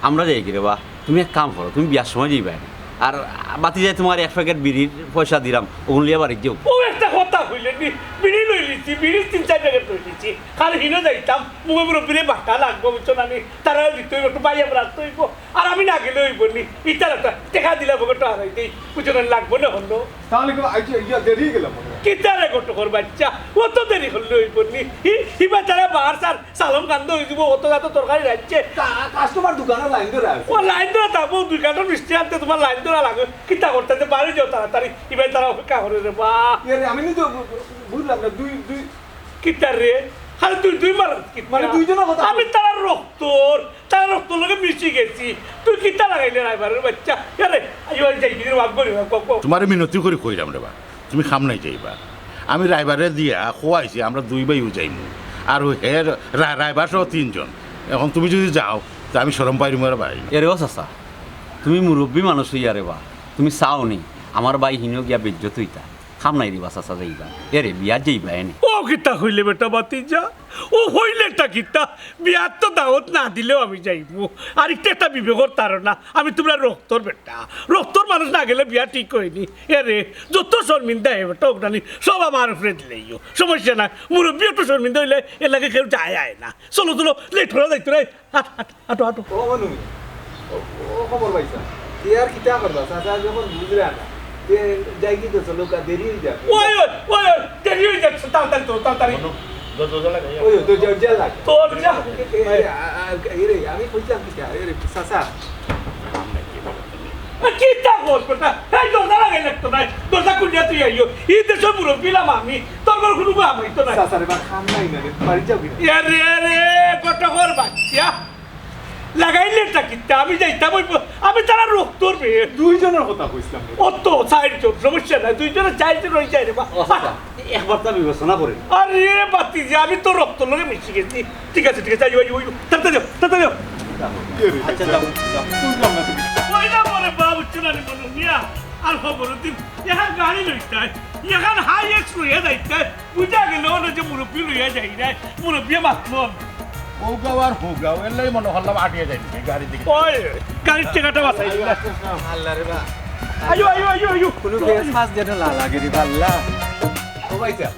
আমরা যাই কি রে বা? তুমি এক কাম করো, তুমি বিয়ার সময় যাইবা নে। আর ভাতিজায়, তুমার এক প্যাকেট বিড়ির পয়সা দিলাম, অগুন লইয়া বাড়িত যাও। অউ একটা কথা কইলে নি, বিড়ি লইলিছি, বিড়ির তিন চাইর প্যাকেট লইলিছি। কাইল হিনো যাইতাম, মুরব্বিরে বাটা লাগবো, বুঝছো না নি? তারারে দিতে অইবো, একটু বাইয়া রাখতে অইবো। আর আমি না গেলে অইবো নি, ইতারে টেকা দিলাম, অগু হারাই দেই, বুঝছো না, লাগবো না অখন। তাইলে আইজ ইয়া দেরি অইগেলো মনে অয়। কিতারে ঘটকর বাইচ্চা, অত দেরি করলে অইবো নি? হি, হিবা তারা বার সার সালম কান্দ অই যিবো, অত যত তরকারি রাখছে। কা-, কাস্টমার দোকানো লাইন ধরা আছে। ও লাইন ধরা থাকবো, দুই কার্টন মিষ্টি আনতে তুমার লাইন ধরা লাগে। কিতা করতে আছে? বাড়ি যাও তাড়াতাড়ি, ইবায় তারা অপেক্ষা করে রে বা। ইয়া রে, আমি নি তো বু-, বু-, বুঝলাম না, দুই, দুই কিতা রে? খালি দুই, দুই মার কিতা? মানে দুইজনর কথা আমি তারার রক্তর, তারার রক্তর লগে মিশি গেছি। তুই কিতা লাগাইলে রাইবারের বাইচ্চা? ইয়া রে, আইও, আইও, যাই, গিয়ে মাফ করি, মাফ করি। তুমারে মিনতি করি কইরাম রে বা, তুমি খামনাই যাইবা। আমি রাইবারে দিয়া কওয়াইছি, আমরা দুই ভাইও যাইমু। আর অউ হে রা-, রাইবার সহ তিনজন। অখন তুমি যুদি যাও, তে আমি শরম পাইমু রে ভাই। এরে ও চাচা, তুমি মুরব্বি মানুষ অইয়া রে বা, তুমি চাও নি আমার ভাই হিনো গিয়া বেইজ্জত অইতা? খামনাই রে বা চাচা যাইবা। এরে, বিয়াত যাইবা এনে। ও কিতা কইলে বেটা ভাতিজা? ও কইলেটা কিতা? বিয়াত তো দাওয়াত না দিলেও আমি যাইমু। আর ইটা একটা বিবেকর ধারণা, আমি তুমরার রক্তর বেটা। রক্তর মানুষ না গেলে বিয়া ঠিক অয়নি। এরে, যত শরমিন্দা হে বেটা, অগুনি সব আমার উপরে দিলাইও। সমস্যা নাই, মুরব্বি একটু শরমিন্দা অইলে এর লাগি কেউ যায় আয় না। চলো, চলো, লেট করা যাইতো নায়। আট, আট, আটো, আটো। ও মনু, ও, ও খবর পাইছা? তে আর কিতা করবা? চাচা যখন বুঝরা না, তে যাই কি তো চলো, কা দেরি অই যার। ওই, ওই, ওই, ওই, দেরি অই যার, তাড়াতাড়ি তো, তাড়াতাড়ি। মনু, দরজা লাগাই। ওই, ওই, দরজা, দরজা লাগ। দরজা। এ, এ, আ, আ, এ রে, আমি কইতাম কিতা? এ রে, চাচা। এ, কিতা করবে না? এই দরজা লাগাই লাগতো না। দরজা খুলিয়া তুই আইও। ই দেশর মুরব্বি অইলাম আমি। তোর ঘরো কুনু কাম অইতো না। চাচা রে, বা খামনাই না রে, বাড়ি যাও কিনা? এ রে রে, ঘটকর বাইচ্চা। লাগাইলেটা কিতা? আমি যাইতাম অইবো, আমি তারার রক্তর বে। দুইজনর কথা কইছিলাম রে। অত চাইরজন, সমস্যা নাই, দুইজনে চাইরজন অই যায় রে বা। ও চাচা, একবার তা বিবেচনা করি। আরে ভাতিজা, আমি তো রক্তর লগে মিশি গেছি। ঠিক আছে, ঠিক আছে, আইও, আইও, আইও। তাড়াতাড়ি যাও, তাড়াতাড়ি যাও। এ রে, আচ্ছা, যাও, যাও। বুঝলাম না তুমি। কইলাম রে বা, বুঝছো না রে মনু মিয়া? আর খবর দিন, এখান গাড়ি লইতায়, এখান হাই এক্স লইয়া যাইতায়। বুঝা গেল না যে মুরব্বি লইয়া যাই না, মুরব্বি মাতলো। ও গাও আর হো গাও, এর লাগি মনে করলাম আটিয়া যাই, গাড়ি দিকে। ওই, গাড়ির টেকাটা বাঁচাই দিলা। আল্লাহ রে বা। আইও, আইও, আইও, আইও। কোনো ফেস মাস যেন না লাগে রে বা, আল্লাহ। ও ভাই সাহেব,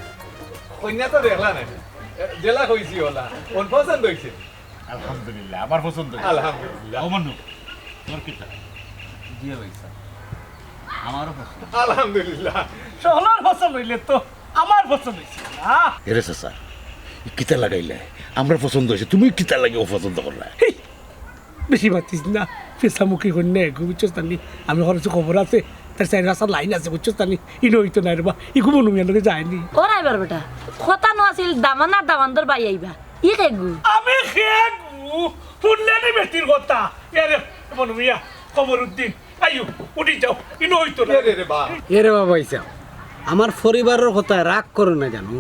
কইন্যা তো দেখলা না, যেলা কইছি ওলা, অখন পছন্দ অইছে। আলহামদুলিল্লাহ, আমার পছন্দ অইছে। আলহামদুলিল্লাহ। ও মনু, তোর কিতা? জি ভাই সাহেব, আমারও পছন্দ। আলহামদুলিল্লাহ। সকলর পছন্দ অইলে তো আমার পছন্দ অইছে না। এরে চাচা, ই কিতা লাগাইলা? আমরা পছন্দ অইছে, তুমি কিতা লাগি অপছন্দ করলা? হেই, বেশি মাতিস না, ফেসামুখী কইন্যা এগু, বুঝছস নি? আমি খরচে খবর আছে, তার চাইর পাঁচটা লাইন আছে, বুঝছস নি? ইনো অইতো নায় রে বা, ইগু মনু মিয়ার লগে যায়নি। ও রাইবার বেটা, কথা নু আছিল দামান আর দামান্দর ভাই আইবা। ই কেগু? আমি কেগু? হুনলে নি বেটির কথা? এরে, মনু মিয়া, কমরুদ্দিন, আইও, উঠি যাও, ইনো অইতো না। এরে রে বা। এরে বাবা ইসা, আমার পরিবারর কথায় রাগ করো না জানো।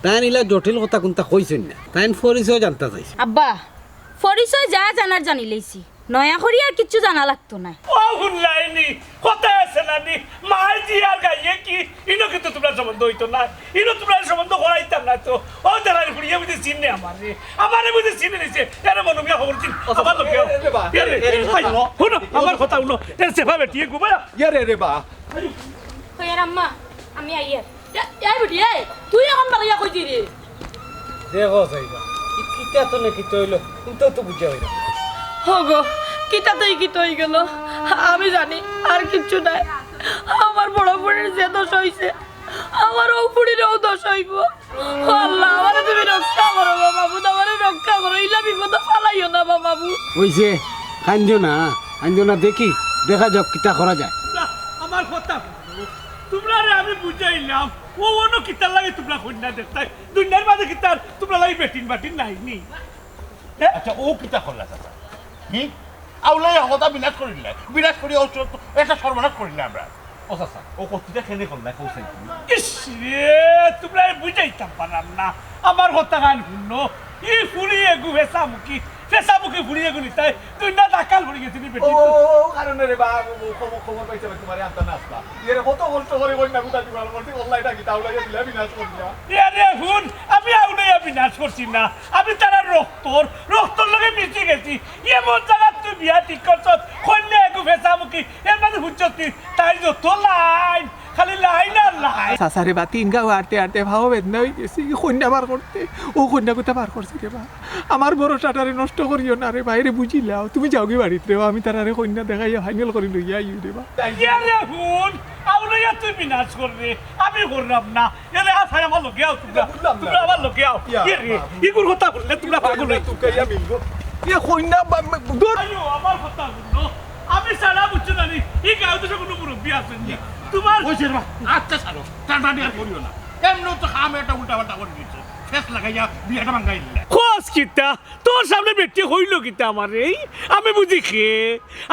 তাইন ইলা জটিল কথা কুনতা কইছইন না। তাইন পরিচয় জানতা চাইছইন। আব্বা, পরিচয় যা জানার জানিলাইছি। নয়া করি আর কিচ্ছু জানা লাগতো নায়। ও হুনলায় নি, কথা আছে না নি, মায় জি আর গাইয়ে কি, ইনো কিন্তু তুমরার সম্বন্ধ অইতো নায়, ইনো তুমরার সম্বন্ধ করাইতাম না তো। ও দাঁড়াই ফুড়িয়ে বুঝি চিনে আমারে, আমারে বুঝি চিনে নিছে, এরে মনু মিয়া খবর দিন, আমার লোকে। এ, এ, এ, এ, এ, এ, হুনো, আমার কথা হুনো, এর সেবা বেটিয়ে ঘুমায়। ইয়ারে রে বা। কই আর আম্মা, আমি আইয়ার। এ, এই বেটি, এই, তুই অখন বাড়িয়া কই যাইরে? দেখো যাইবা, ই কিতা তো না কিতা অইলো, কুনতা তো বুঝা অইলো না। হো গো, কিতা তো ই কিতা অইগেলো, আমি জানি আর কিচ্ছু নাই। আমার বড় ফুড়ির যে দশা অইছে, আমার অউ ফুড়িরও দশা অইবো। ও আল্লাহ, আমারে তুমি রক্ষা করো গো মাবুদ, আমারে রক্ষা করো, ইলা বিপদো ফালাইও না বা মাবুদ। অইছে, কাইন্দো না, কাইন্দো না, দেখি, দেখা যাউক কিতা করা যায়। না, আমার কথা হুনো। তুমরারে আমি বুঝাইলাম, ও অনো কিতার লাগি তুমরা কইন্যা দেখতায়? দুনিয়ার মাঝে কিতার তুমরার লাগি বেটিন বাটিন নাই নি? হ্যাঁ? আচ্ছা, ও কিতা করলা চাচা? হুম? আউলাই হতা বিনাশ করিলা, বিনাশ করি ও স-, একটা সর্বনাশ করিলা আমরা। ও চাচা, ও কত্তিটা কেনে করলা, কও চাই তুমি? ইস রে, তুমরারে বুঝাইতাম পারলাম না। আমার কথা খান হুনো, ই ফুড়ি এগু ফেসামুখী, ফেসামুখী ফুড়ি এগু নিতায়, দুনিয়াত আকাল পড়ি গেছে নি বেটি। ও, ও, ও, কারণে রে বা, ও, ও, খবর, খবর পাইছে না তুমারে আনতা না আসলা। এরে কত কষ্ট করি কইন্যা গুতা দিবার মধ্যে, আল্লাহ এটা কিতা আউলাই দিলা বিনাশ করিলা। এরে হুন, আমি আউলাই বিনাশ করছি না, আমি তারার রক্তর, রক্তর লগে মিশি গেছি। এমন জাগাত তুই বিয়া ঠিক করছস, কইন্যা এগু পেঁচামুখী, এর মাঝে হুজ্জতি, তাই যত লাইন, খালি লাইন আর লাইন। চাচা রে বা, তিন গাঁও আটতে আটতে ভাও বেদনা অই গেছে, ই কইন্যা বার করতে, ও কইন্যা কোথা বার করছে রে বা। আমার বড় টাটারে নষ্ট করিও না রে বা, এরে বুঝিলাও, তুমি যাওগি বাড়িত রে বা, আমি তারারে কইন্যা দেখাইয়া ফাইনাল করি লইয়া আইও রে বা। ইয়া রে হুন, আউলাইয়া তুই বিনাশ কর রে, আমি করলাম না। এরে আ ভাই, আমার লগে আও তোমরা। বুঝলাম না। তোমরা আমার লগে আও। ইয়া, ইয়ে রে, বাবা। ইগুর কথা হুনলে তোমরা পাগল অই। তুমকা ইয়া মিলবো। ইয়ে কইন্যা বা-, বা-, দূর। আইও, আমার কথা হুনো। আমি ছাড়া বুঝছো না নি? ই গাঁওত তো কুনু মুরব্বি আছইন নি। তোমার ওই যে রে বা, আচ্ছা ছাড়ো। টানাটানি আর করিও না। এমনেও তো খামে একটা উল্টা পাল্টা করি দিছো। ফেস লাগাইয়া বিয়াটা ভাঙ্গাই দিলা। কস কিতা? তোর সামনে বেটি কইলো কিতা আমারে? এই আমি বুঝি কে?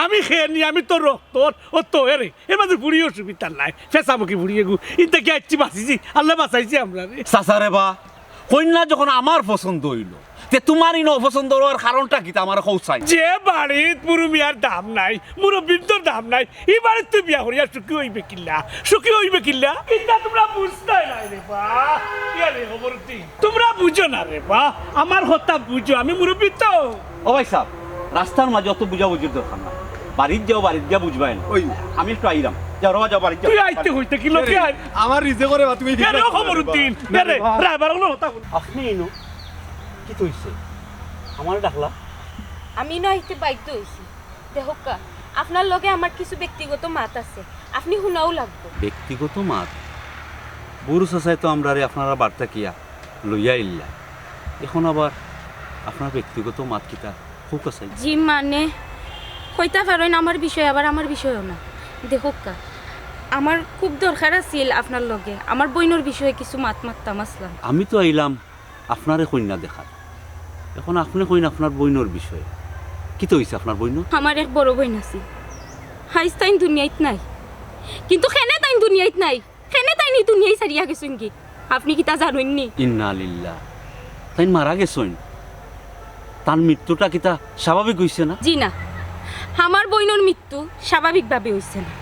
আমি কে নি, আমি তোর রক্তর, ও তো এরে। এর মাঝে ফুড়ি অসুবিধা নাই, পেঁচামুখী ফুড়ি এগু, ইনতা কি আইছি বাঁচিছি, আল্লায় বাঁচাইছে আমরারে। চাচা রে বা, কইন্যা যখন আমার পছন্দ অইলো, তে তোমার ইনো অপছন্দ অওয়ার কারণটা কিতা আমারে কও চাই? যে বাড়িত বুরু মিয়ার দাম নাই, মুরব্বিন্তর দাম নাই, ই বাড়িত তুই বিয়া করিয়া সুখী অইবে কিলা, সুখী অইবে কিলা? ইতা তোমরা বুঝতায় নায় রে বা। ইয়া রে খবর তুই, তোমরা বুঝো না রে বা, আমার কথা বুঝো, আমি মুরব্বি তো। ও ভাই সাব, রাস্তার মাঝে অত বুঝাবুঝির দরকার না। বাড়িত যাও, বাড়িত গিয়া বুঝবায় না। ওই। আমি একটু আইরাম। যাও রে বা, যাও বাড়িত যাও। তুই আইতে কইতে কি লোকে আয়? আমার রিজে করে বা তুমি এরে ও খবরউদ্দিন, এরে, রায়বার অগুর কথা হুন। আপনি ইনো? কিতা অইছে? আমারে ডাকলা? আমি ইনো আইতে বাধ্য অইছি। দেখউক্কা, আপনার লগে আমার কিছু ব্যক্তিগত মাত আছে, আপনি হুনাও লাগবো। ব্যক্তিগত মাত? বুরু চাচায় তো আমরারে আপনারার বাড়ি থাকিয়া লইয়া আইলা, এখন আবার আপনার ব্যক্তিগত মাত কিতা? কউক্কা চাই। জি, মানে, কইতা পারইন আমার বিষয়, আবার আমার বিষয়ও না। দেখউক্কা, আমার খুব দরকার আছিল আপনার লগে, আমার বইনর বিষয়ে কিছু মাত মাততাম আছলাম। আমি তো আইলাম আপনারে কইন্যা দেখাত, এখন আপনে কইন আপনার বইনর বিষয়ে। কিতা অইছে আপনার বইনর? আমার এক বড় বইন আছিল, আইজ তাইন দুনিয়াত নাই, কিন্তু কেনে তাইন দুনিয়াত নাই, কেনে তাইন ই দুনিয়াই ছাড়িয়া গেছইন গি? আপনি কিতা জানইন নি? ইন্না লিল্লাহ, তাইন মারা গেছইন? তান মৃত্যুটা কিতা স্বাভাবিক অইছে না? জি না, আমার বইনর মৃত্যু স্বাভাবিকভাবে অইছে না।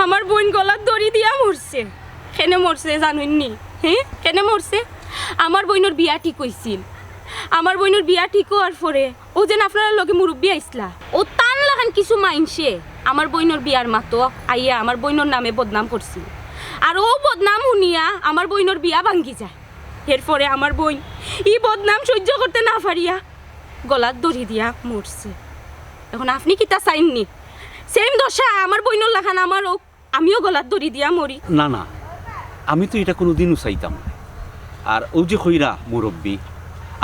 আমার বইন গলাত দড়ি দিয়া মরছে। কেনে মরছে জানইন নি? হে, কেনে মরছে? আমার বইনর বিয়া ঠিক অইছিল। আমার বইনর বিয়া ঠিক অওয়ার পরে অউ যেন আপনারার লগে মুরব্বি আইছলা, অউ তান লাখান কিছু মাইনষে আমার বইনর বিয়ার মাতো আইয়া আমার বইনর নামে বদনাম করছিল। আর অউ বদনাম হুনিয়া আমার বইনর বিয়া ভাঙ্গি যায়। এরপরে আমার বইন ই বদনাম সইজ্য করতে না পারিয়া গলাত দড়ি দিয়া মরছে। এখন আপনি কিতা চাইন নি? সেম দশা আমার বইনর লাখান আমারও, আমিও গলাত দড়ি দিয়া মরি। না, না, আমি তো ইটা কুনুদিনও চাইতাম না। আর অউ যে কইরা মুরব্বি,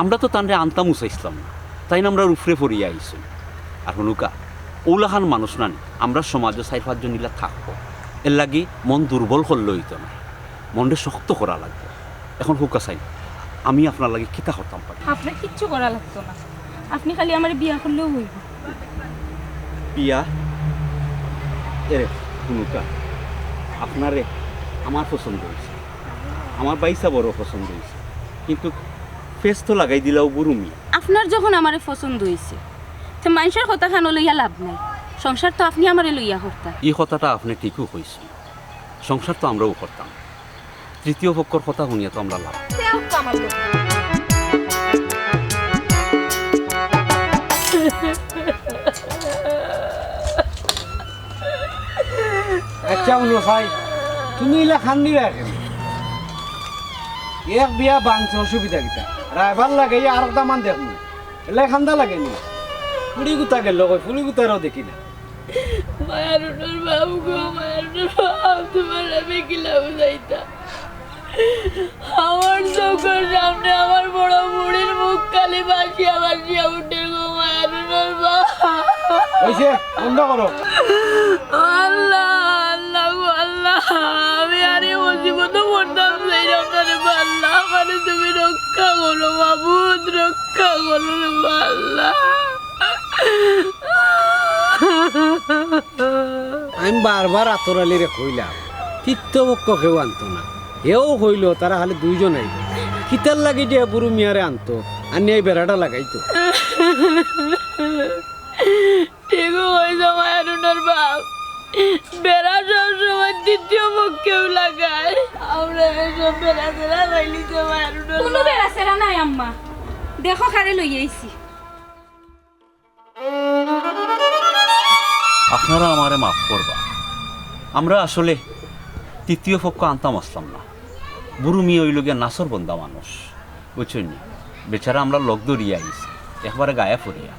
আমরা তো তানরে আনতামও চাইছলাম না, তাইন আমরার উপরে পড়িয়া আইছইন। আর হুনুক্কা, অউলাখান মানুষ নানি, আমরার সমাজো চাইর পাঁচজন ইলা থাকবো, এরলাগি মন দুর্বল করলে অইতো না, মনরে শক্ত করা লাগবো। এখন কউক্কা চাই, আমি আপনার লাগি কিতা করতাম পারি? আপনার কিচ্ছু করা লাগতো না, আপনি খালি আমারে বিয়া করলেউ অইবো। বিয়া? এরে, হুনুক্কা, আপনারে আমার পছন্দ অইছে, আমার বাইসাবরও পছন্দ অইছে, কিন্তু ফেস তো লাগাই দিলা অউ বুরু মিয়া। আপনার যখন আমারে পছন্দ অইছে, তে মাইনষর কথা কানো লইয়া লাভ নাই, সংসার তো আপনি আমারে লইয়া করতা। ই কথাটা আপনে ঠিকউ কইছইন, সংসার তো আমরাও করতাম, তৃতীয় পক্ষর কথা হুনিয়া তো আমরা লাভ। আচ্ছা, হুনো ভাই, তুমি ইলা কান্দিরায় কেনে? এক বিয়া ভাংছে, অসুবিধা কিতা? রায়বার লাগাইয়া আরক দামান দেখমু। এলা কান্দা লাগে নি? ফুড়ি কুথা গেল কই? ফুড়ি কুথারেও দেখি না। মায়ারুনর বাপ গো, মায়ারুনর বাপ, তুমার আমি কিলা বুঝাইতাম? আমার চউখর সামনে আমার বড় ফুড়ির মুখ খালি ভাসিয়া ভাসিয়া উঠের গো, মায়ারুনর বাপ। অইছে, বন্ধ করো। আল্লাহ, আল্লাহ গো, আল্লাহ, আমি আর ই মুসিবতো পড়তাম চাইরাম না রে বা আল্লাহ, আমারে তুমি রক্ষা করো, মাবুদ, রক্ষা করো রে বা আল্লাহ। আমি বারবার আতর আলীরে কইলাম, তৃতীয় পক্ষ কেউ আনতো না। হেও কইলো, তারা খালি দুইজন আইবো। কিতার লাগি যে বুরু মিয়ারে আনতো, আনিয়া ই বেড়াটা লাগাইতো। ঠিকউ কইছো মায়ারুনর বাপ, বেড়া সব সময় তৃতীয় পক্ষেউ লাগায়। আমরা এসব বেড়া ছেড়া পাইলি তো মায়ারুনর বাপ। কুনু বেড়া ছেড়া নাই আম্মা, দেখো কারে লই আইছি। আপনারা আমারে মাফ করবা, আমরা আসলে তৃতীয় পক্ষ আনতাম আসলাম না। বুরু মিয়া অইলো গিয়া নাসর বন্দা মানুষ, বুঝছইন নি? বেচারা আমরার লগ ধরিয়া আইছে, একবারে গায়া পড়িয়া।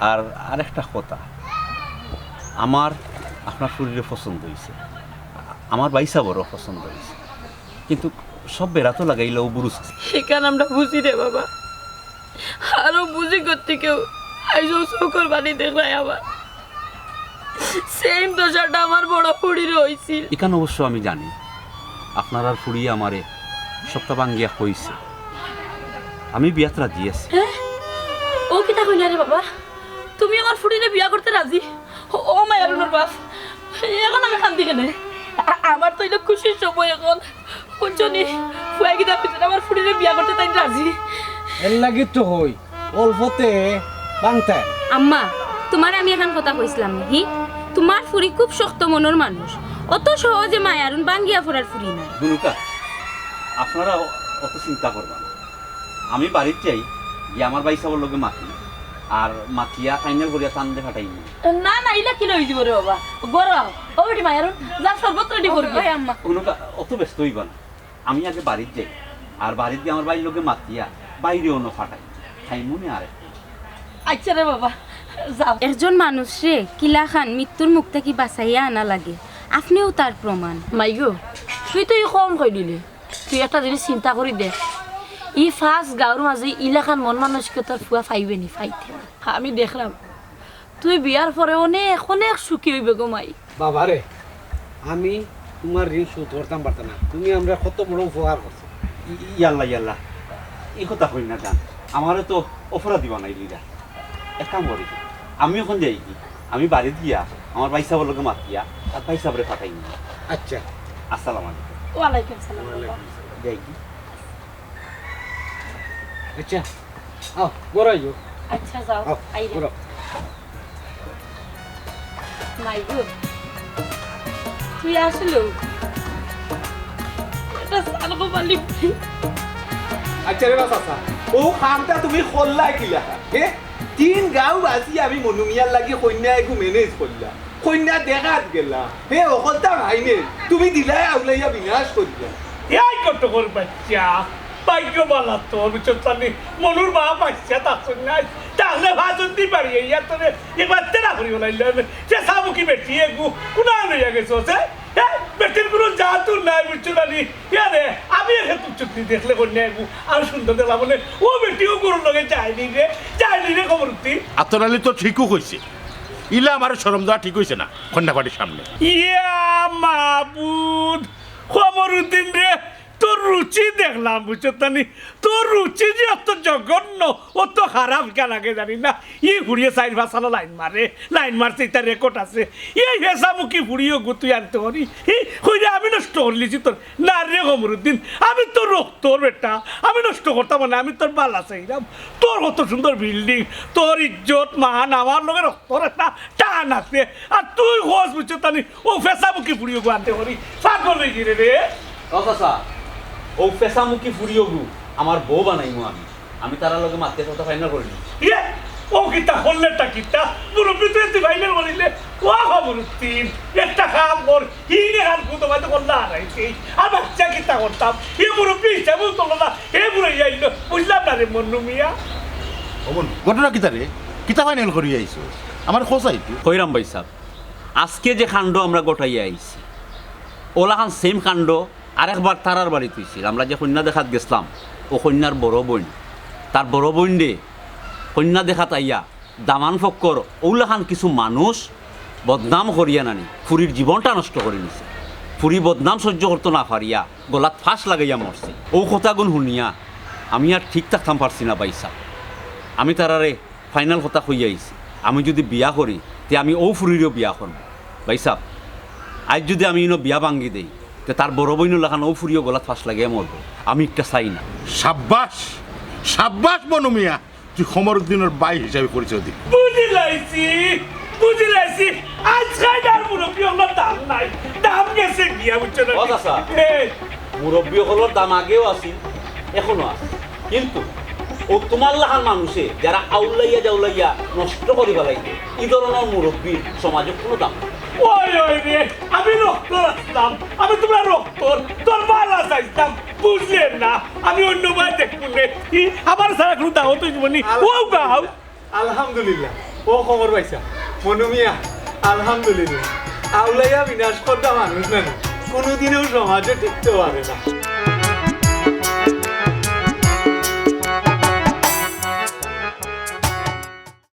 আর আরেকটা কথা, আমার আপনার ফুরিরে পছন্দ অইছে, আমার ভাইসাবরও পছন্দ অইছে, কিন্তু সব বেড়া তো লাগাইলা অউ বুরু চাচা। ইখান আমরা বুঝি রে বাবা, আরো বুঝি করতে কেউ আইজ অউ চউখর পানি দেখরায় আমার। Same দশাটা আমার বড় ফুরিরও অইছিল। ইখান অবশ্য আমি জানি, আপনারার ফুরিয়ে আমারে সবটা ভাঙ্গিয়া কইছে। আমি বিয়াত রাজি আছি। হ্যাঁ? অউ কিতা কইলা রে বাবা? তুমি আমার ফুরিরে বিয়া করতে রাজি? ও মায়ারুনর বাপ, এখন আমি কান্দি কেনে? আ-, আমার তো অইলো খুশির সময় এখন। বুঝছো নি? ফুয়ায় কিতা কইছে, আমার ফুরিরে বিয়া করতে তাইন রাজি। এরলাগি তো কই, অল্পতে ভাঙ্গতায়। আম্মা, তুমারে আমি এখান কথা কইছিলাম নি, হি? তুমার ফুরি খুব শক্ত মনর মানুষ, অত সহজে মায়ারুন ভাঙ্গিয়া পড়ার ফুরি নায়। হুনুক্কা, আপনারা অ-, অত চিন্তা করবা না। আমি বাড়িত যাই, গিয়া আমার ভাইসাবর লগে মাতি, আর মাতিয়া final করিয়া তানরে ফাটাইমু। না, না, ইলা কিলা অইযিবো রে বাবা? ঘরো আও। ও বেটি মায়ারুন, যা শরবত ready করি। ওই আম্মা। হুনুক্কা, অত ব্যস্ত অইবা না। আমি আগে বাড়িত যাই, আর বাড়িত গিয়া আমার ভাইর লগে মাতিয়া ভাইরে অনো ফাটাই, খাইমুনে আর একটু। আচ্ছা রে বাবা, যাও। একজন মানুষরে কিলাখান মৃত্যুর মুখ থাকি বাঁচাইয়া আনা লাগে, আপনেউ তার প্রমাণ। মাইগো, তুই তো ই কম কইলিলে, তুই একটা জিনিস চিন্তা করি দেখ, ই পাঁচ গাঁওর মাঝে ইলাখান মন মানসিকতার ফুয়া পাইবে নি, পাইতে না। আমি দেখরাম, তুই বিয়ার পরে অনেক, অনেক সুখী অইবে গো মাই। বাবারে, আমি তুমার ঋণ শোধ করতাম পারতাম না, তুমি আমরারে কত বড় উপকার করছো। ই-, ইয়াল্লা, ইয়াল্লা, ই কথা কইন না জান, আমারে তো অপরাধী বানাইলিরা। এক কাম করি, আমি অখন যাইগি, আমি বাড়িত গিয়া আমার ভাইসাবর লগে মাতিয়া আর ভাইসাবরে ফাটাইমু। আচ্ছা। আসসালামু আলাইকুম। ওয়ালাইকুম সালাম। যাইগি। আচ্ছা, আও, ঘরো আইও। আচ্ছা, যাও, আও, আইরা। ঘরো। মাইগো, তুই আসলে এটা সালগো মালিক। আচ্ছা রে বা চাচা, অউ কামটা তুমি করলায় কিলা? হে? তিন গাঁও বাজি আমি মনু মিয়ার লাগি কইন্যা এগু manage করলাম। কইন্যা দেখাত গেলাম, হে, অকলতা ভাইনে, তুমি দিলায় আউলাইয়া বিনাশ করিলায়। এই কত কর বাচ্চা, ভাগ্য বালা তোর, বুঝছস নি? মনুর মা বাচ্চা তা শুন নাই, তাহলে ভাজন দি পারি, এই আর তোরে এবার তেরা করি বলাইল, সে সামুকি বেটি এগু, কুনা লইয়া গেছস, হে? হে, বেটির কুনো জাতু নাই, বুঝছস নি? ইয়ারে, আমি একে তুচ্ছ দেখলে কইন্যা এগু, আর সুন্দর দেখলাম বলে, ও বেটি ও গরুর লগে যায়নি রে, যায়নি রে খবর তুই। আতর আলী তো ঠিকউ কইছে, ইলা আমার শরম দেওয়া ঠিক অইছে না, কইন্যা পার্টির সামনে। ইয়া মাবুদ, খবর উদ্দিন রে, তোর রুচি দেখলাম, বুঝছস নি? তোর রুচি যে অত জঘন্য, অত খারাপ কেন আগে জানি না। ই ফুড়িয়ে চাইর পাঁচ আনা লাইন মারে, লাইন মারছে, ইতার রেকর্ড আছে। এই হেসামুখী ফুড়িও গু তুই আনতে পারি। ই কইরে আমি নষ্ট করলিছি তোর। না রে কমরুদ্দিন, আমি তোর রক্তর বেটা, আমি নষ্ট করতাম না, আমি তোর বালা চাইলাম। তোর কত সুন্দর বিল্ডিং, তোর ইজ্জত মান, আমার লগে রক্তর একটা টান আছে। আর তুই কস বুঝছস নি, ও ফেসামুখী ফুড়িও গু আনতে পারি। পাগল অই গেলে রে। ও চাচা, ও ফেসামুখী ফুড়িও গু আমার বউ বানাইমু আমি। আমি তারার লগে মাতিয়া কথা ফাইনাল করিলিছি। ইয়ে, ও কিতা করলে তা কিতা? মুরব্বি তুই তুই ফাইনাল করিলে? ও মুরব্বি, একটা কাম কর, হিরে হার গুতো মাঝে করলা হারাইছে। আর বাচ্চা কিতা করতাম? এ মুরব্বি হিসাবেও তো না, এ বুড়াই আইলো। বুঝলাম না রে মন্নু মিয়া। ও মন্নু, ঘটনা কিতা রে? কিতা ফাইনাল করি আইছো? আমার খোঁজ আইতো। কইরাম ভাইসাব, আজকে যে কাণ্ড আমরা ঘটাইয়া আইছি, অলাখান সেম কাণ্ড আরেকবার তারার বাড়িত অইছিল। আমরা যে কইন্যা দেখাত গেছলাম, ও কইন্যার বড় বইন, তার বড় বইনরে কইন্যা দেখাত আইয়া দামান ফক্কর অউলাখান কিছু মানুষ বদনাম করিয়া নানি ফুড়ির জীবনটা নষ্ট করি নিছে। ফুড়ি বদনাম সহ্য করতো না পারিয়া গলাত ফাঁস লাগাইয়া মরছে। অউ কথাগুন হুনিয়া আমি আর ঠিক থাকতাম পারছি না ভাইসাব। আমি তারারে ফাইনাল কথা কইয়া আইছি, আমি যুদি বিয়া করি, তে আমি অউ ফুড়িরেউ বিয়া করমু। ভাইসাব, আইজ যুদি আমি ইনো বিয়া ভাঙ্গি দেই, তে তার বড় বইনর লাখান অউ ফুড়িও গলাত ফাঁস লাগাইয়া মরবো। আমি ইটা চাই না। সাব্বাস, সাব্বাস মনু মিয়া, তুই কমরুদ্দিনর ভাই হিসাবে পরিচয় দিলি। বুঝিলাইছি, বুঝিলাইছি। আইজকাইল আর মুরব্বি অকলর দাম নাই, দাম গেছে গিয়া, বুঝছো না? ও চাচা, এই। মুরব্বি অকলর দাম আগেও আছিল, এখনো আছে, কিন্তু ও তুমার লাখান মানুষে যারা আউলাইয়া জাউলাইয়া নষ্ট করি ফালাইছে, ই ধরনর মুরব্বির সমাজো কুনু দাম নাই। ওই, ওই রে, আমি রক্ত আছলাম, আমি তুমার রক্ত, তুমার ভালা চাইতাম, বুঝলে না? আমি অন্য বায় দেখমু নে। ই, আমার ছাড়া কুনু দাওয়াত অইবো নি? ও গাও। আলহামদুলিল্লাহ। ও খবর পাইছা? মনু মিয়া, আলহামদুলিল্লাহ। আউলাইয়া বিনাশ করতা মানুষ না নি, কুনুদিনেও সমাজো টিকতে পারে না।